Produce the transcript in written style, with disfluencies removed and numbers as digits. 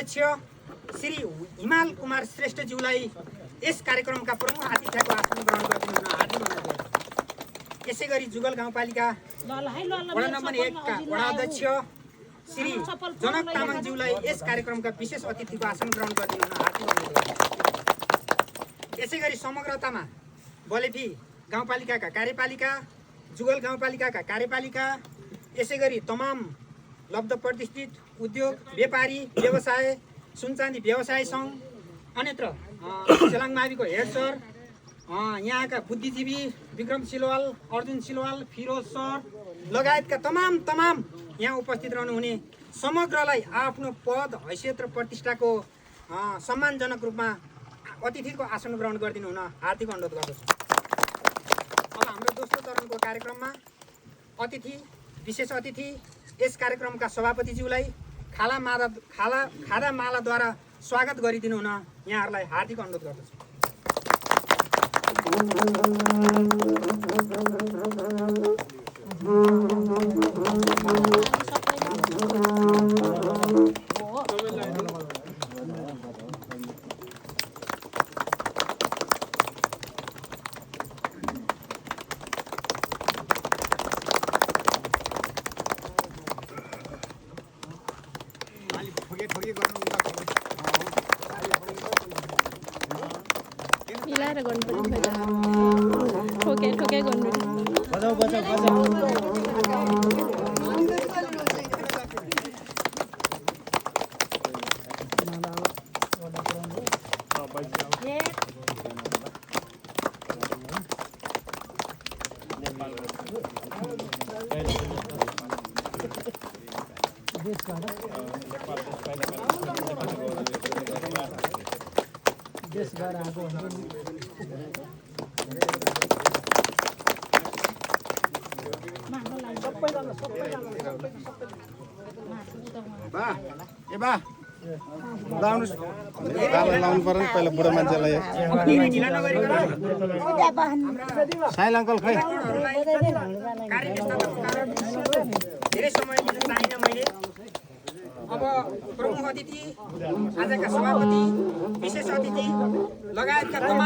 अध्यक्ष श्री हिमाल कुमार श्रेष्ठज्यूलाई यस कार्यक्रमका प्रमुख आतिथ्यको आसन ग्रहण गरिदिनु हुन हार्दिक अनुरोध गर्दछु। यसै गरी जुगल गाउँपालिका वडा नम्बर 1 का वडा अध्यक्ष श्री जनक तामाङज्यूलाई यस कार्यक्रमका विशेष अतिथिको आसन ग्रहण गरिदिनु हुन हार्दिक अनुरोध गर्दछु। यसै गरी समग्रतामा बलेफी गाउँपालिकाका कार्यपालिका, जुगल गाउँपालिकाका कार्यपालिका, यसै गरी तमाम लब्ध प्रतिष्ठित उद्योग, व्यापारी, व्यवसाय, सुनचाँदी व्यवसाय सङ्घ, अन्यत्र सेलाङ माविको हेड सर, यहाँका बुद्धिजीवी विक्रम सिलवाल, अर्जुन सिलवाल, फिरोज सर लगायतका तमाम यहाँ उपस्थित रहनुहुने समग्रलाई आफ्नो पद, हैसियत र प्रतिष्ठाको सम्मानजनक रूपमा अतिथिको आसन ग्रहण गरिदिनु हुन हार्दिक अनुरोध गर्दछु। अब हाम्रो दोस्रो चरणको कार्यक्रममा विशेष अतिथि यस कार्यक्रमका सभापतिज्यूलाई खादा मालाद्वारा स्वागत गरिदिनु हुन यहाँहरूलाई हार्दिक अनुरोध गर्दछु। मिलाएर गर्नुपर्छ ठोके गर्नु बजाऊ लाउनु पर्यो नि पहिला बुढो मान्छेलाई। साइल अङ्कल खै धेरै समय लिन चाहिन मैले। अब प्रमुख अतिथि, आजका सभापति, विशेष अतिथि लगायतका